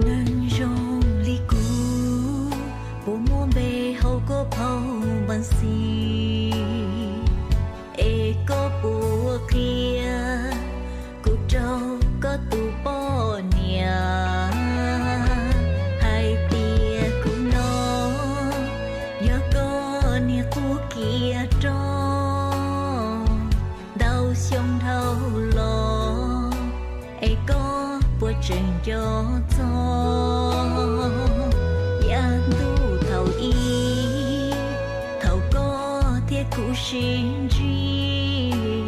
Neeg zoo li kuv puas muaj npe hauv koj phau npaj xis? Es koj puas qhia kuv rau koj tus poj niam hais tias kuv no yog koj niag qub kiag roj? Ntau xyoo dhau los es koj puas tseem nco txog yav ntuj thaum ub, thaum koj thiab kuv sib ntsib?